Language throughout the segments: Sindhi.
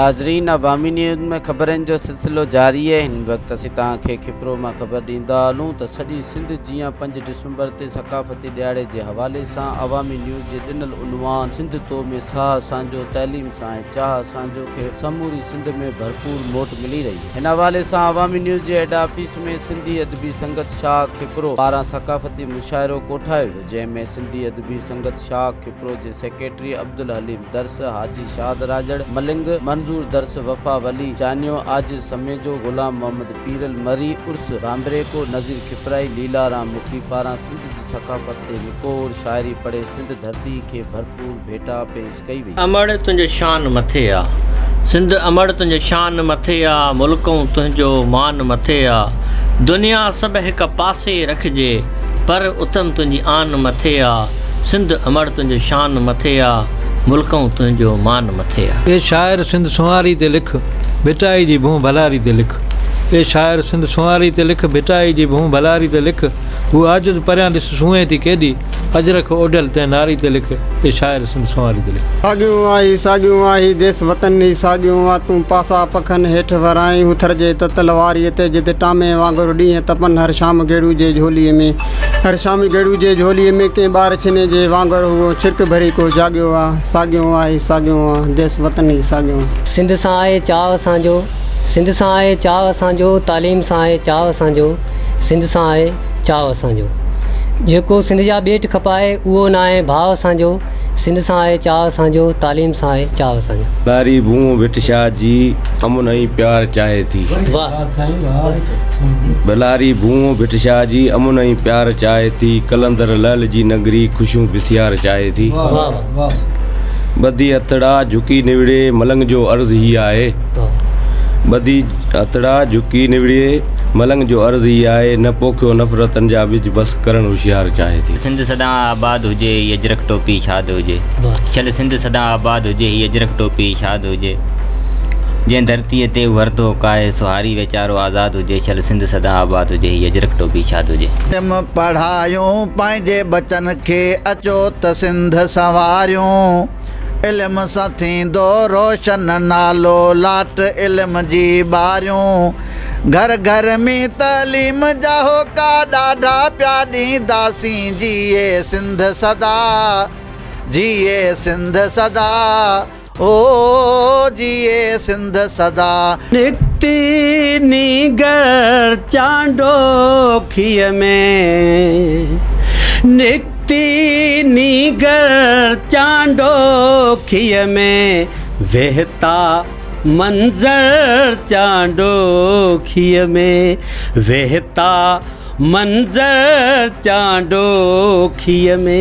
ناظرين عوامي نيوز ۾ خبرن جو سلسلو جاري آهي هن وقت اسين توهان کي کپرو مان خبر ڏيندا هلون ته سڄي سنڌ جيان پنج ڊسمبر تي ثقافتي ڏهاڙي جي حوالي سان عوامي نيوز جي ڏنل عنوان سنڌ تو ۾ ساهه سانجو تعليم سان ۽ چاهه سانجو کي سموري سنڌ ۾ ڀرپور موٽ ملي رهي آهي هن حوالي سان عوامي نيوز جي هيڊ آفيس ۾ سنڌي ادبي سنگت شاهه کپرو پاران ثقافتي مشاعرو ڪوٺايو ويو جنهن ۾ سنڌي ادبي سنگت شاهه کپرو جي سيڪريٽري عبدالحليم درس، حاجي شاد راڄڙ، ملنگ، منظور درس، وفا ولي، چانيو، عاجز سميجو، غلام محمد پيرل مري، عرس ڀانڀريڪو، نذير کپرائي، ليلا رام مکي پاران سنڌ جي ثقافت تي نڪور شاعري پڙهي سنڌ ڌرتي کي ڀرپور ڀيٽا پيش ڪئي وئي. امڙ تنهنجو شان مٿي آ. سنڌ امڙ تنهنجو شان مٿي آ ملڪئون تنهنجو مان مٿي آ دنيا سڀ هڪ پاسي رکجي پر اتم تنهنجي آن مٿي آ سنڌ امڙ تنهنجو شان مٿي آ ملڪئون تنهنجو مان مٿي آ. اي شاعر سنڌ سنواري تي لک، ڀٽائي جي ڀونء ڀلاري تي لک. اي شاعر سنڌ سنواري تي لک، ڀٽائي جي ڀونء ڀلاري تي لک. هو عاجز پريان ڏس سونهين ٿي ڪيڏي، اجرڪ اوڍيل تنهن ناري تي لک. اي شاعر سنڌ سنواري تي لک. ساڳيون آ هي ساڳيون آ هي ديس وطن هي ساڳيون آ تون پاسا پکن هيٺ ورائين هو ٿر جي تتل واريء تي جتي ٽامي وانگر ڏينهن تپن هر شام گيڙو جي جهوليء ۾ هر شام گيڙو جي جهوليء ۾ ڪنهن ٻار ڇني جي وانگر هو ڇرڪ ڀري ڪو جاڳيو آ ساڳيون آ هي ساڳيون آ ديس وطن هي ساڳيون آ. سنڌ سان آهي چاهه اسان جو سنڌ سان آهي چاهه اسان جو تعليم سان آهي چاهه اسان جو سنڌ سان آهي چاهه اسان جو جيڪو سنڌ جا ٻيٽ کپائي اهو ناهي ڀاء اسان جو سنڌ سان آهي چاهه اسان جو تعليم سان آهي چاهه اسان جو. ٻاري ڀونء ڀٽ شاهه جي امن ۽ پيار چاهي ٿي. ڀلاري ڀونء ڀٽ شاهه جي امن ۽ پيار چاهي ٿي قلندر لعل جي نگري خوشيون بسيار چاهي ٿي. ٻڌي هٿڙا جهڪي نوڙي ملنگ جو عرض هي آهي. ٻڌي هٿڙا جهڪي نوڙي ملنگ جو عرض هي آهي نه پوکيو نفرتن جا ٻج بس ڪرڻ هوشيار چاهي ٿي. سنڌ سدا آباد هجي هي اجرڪ ٽوپي شاد هجي شل سنڌ سدا آباد هجي هي اجرڪ ٽوپي شاد هجي جنهن ڌرتيء تي هو هر ٿو ڪاهي سو هاري ويچارو آزاد هجي شل سنڌ سدا آباد هجي هي اجرڪ ٽوپي شاد هجي. علم پڙهايون پنهنجي ٻچن کي اچو ته سنڌ سنواريون علم سان ٿيندو روشن نالو لاٽ علم جي ٻاريون گهر گهر ۾ تعليم جا هوڪا ڏاڍا پيا ڏينداسين جيئي سنڌ سدا جيئي سنڌ سدا او جيئي سنڌ سدا. نڪتي نينگر چانڊوکيء ۾، نڪتي نينگر چانڊوکيء ۾، ويهتا منظر چانڊوکيء ۾، ويهتا منظر چانڊوکيء ۾.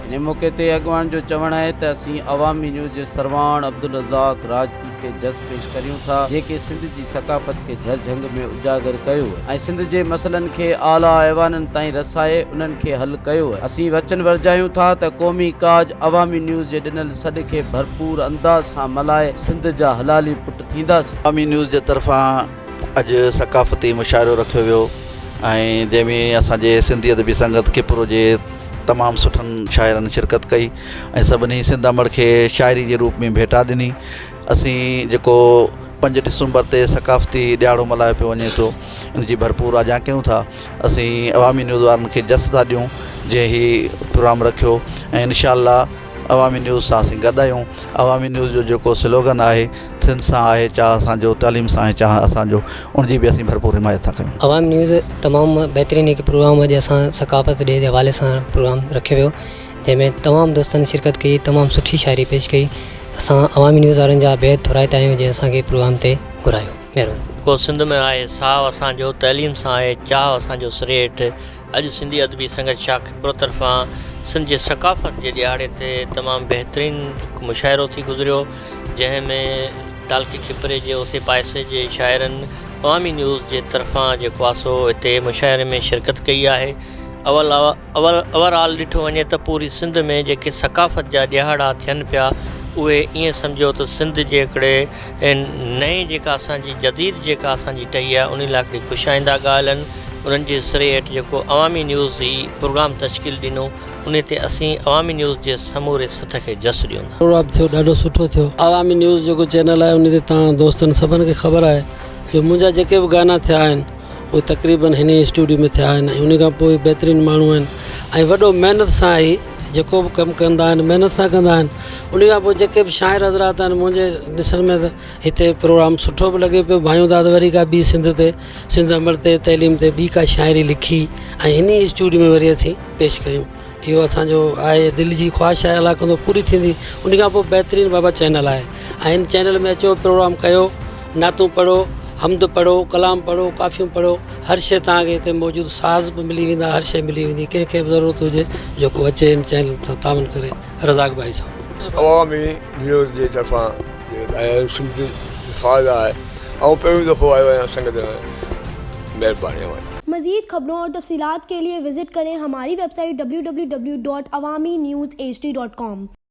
ان موقعي تي اڳواڻن جو چوڻ آهي ته اسين عوامي نيوز جي سرواڻ عبدالرزاق راجپوت کي جس پيش ڪريون ٿا جيڪي سنڌ جي ثقافت کي جھر جھنگ ۾ اجاگر ڪيو ۽ سنڌ جي مسئلن کي اعليٰ ايوانن تائين رسائي انهن کي حل ڪيو اسين وچن ورجايون ٿا ته قومي ڪاڄ عوامي نيوز جي ڏنل سڏ کي ڀرپور انداز سان ملهائي سنڌ جا حلالي پٽ ٿينداسين. عوامي نيوز جي طرفان اڄ ثقافتي مشاعرو رکيو ويو ۽ جنهن ۾ اسان جي سنڌي ادبي سنگت کپرو جي تمام سٺن شاعرن شرڪت ڪئي ۽ سڀني سنڌ امڙ کي شاعري جي روپ ۾ ڀيٽا ڏني اسين جيڪو پنج ڊسمبر تي ثقافتي ڏهاڙو ملهايو پيو وڃي ٿو ان جي ڀرپور آجيان ڪيون ٿا اسين عوامي نيوز وارن کي جس ٿا ڏيون جنهن هي پروگرام رکيو ۽ انشاء الله عوامي نيوز سان اسين گڏ آهيون عوامي نيوز جو جيڪو سلوگن آهي سنڌ سان آهي چاهه اسان جو تعليم سان آهي چاهه اسان جو ان جي به اسين ڀرپور حمايت ٿا ڪيون. عوامي نيوز تمام بهترين هڪ پروگرام اڄ اسان ثقافت ڊي جي حوالي سان پروگرام رکيو ويو جنهن ۾ تمام دوستن شرڪت ڪئي تمام سٺي شاعري پيش ڪئي اسان عوامي نيوز وارن جا بيحد ٿورائتا آهيون جنهن اسان کي پروگرام تي گهرايو مهرباني. جيڪو سنڌ ۾ آهي ساهه اسان جو تعليم سان آهي چاهه اسان جو سريٺ اڄ سنڌي ادبي سنگت شاخ کپرو طرفان سنڌ جي ثقافت جي ڏهاڙي تي تمام بهترين هڪ مشاعرو ٿي گذريو جنهن ۾ تعلقي کپري جي اوسي پاسي جي شاعرن عوامي نيوز جي طرفان جيڪو آ سو هتي مشاعري ۾ شرڪت ڪئي آهي اول اوور آل ڏٺو وڃي ته پوري سنڌ ۾ جيڪي ثقافت جا ڏهاڙا ٿين پيا اهي ائين سمجهو ته سنڌ جي هڪڙي نئين جيڪا اسان جي جديد جيڪا اسان جي ٽهي آهي انهي لاء هڪڙي خوش آئنده ڳالهه آهن. انهن جي سري هيٺ جيڪو عوامي نيوز هي پروگرام تشڪيل ڏنو انهي تي اسين عوامي نيوز جي سموري سٿ کي جس ڏيون ٿا. پروگرام ٿيو ڏاڍو سٺو ٿيو. عوامي نيوز جيڪو چينل آهي ان تي توهان دوستن سڀن کي خبر آهي جو منهنجا جيڪي به گانا ٿيا آهن اهي تقريبن هن ئي اسٽوڊيو ۾ ٿيا آهن ۽ ان کان پوء بهترين ماڻهو آهن ۽ وڏو محنت سان هي جيڪو به ڪم ڪندا آهن محنت سان ڪندا آهن ان کان پوء جيڪي به شاعر حضرات آهن منهنجي ڏسڻ ۾ ته هتي پروگرام سٺو به لڳي پيو ڀانيون ٿا ته وري ڪا ٻي سنڌ تي سنڌ امڙ تي تعليم تي ٻي ڪا شاعري لکي ۽ هن ئي اسٽوڊيو ۾ وري اسين پيش ڪيون اهو اسانجو آهي دل جي خواهش آهي الله ڪندو پوري ٿيندي ان کان پوء بهترين بابا چينل آهي ۽ هن چينل ۾ اچو پروگرام ڪيو نعتون پڙهو حمد پڙهو ڪلام پڙهو ڪافيون پڙهو هر شيء توهان کي هتي موجود ساز به ملي ويندا هر شيء ملي ويندي ڪنهن کي به ضرورت هجي جيڪو اچي هن چينل سان تعاون ڪري رزاق ڀائي سان. عوامي نيوز جي طرفان آيل سنڌ حفاظ آهي آئون پهريون دفعو آيو آهيان سنگت ۾ مهرباني اوهان جي. مزيد خبرون اور تفصيلات کے لئے وزٽ ڪرين ھماري ويب سائيٽ www.awamiNewsHD.com.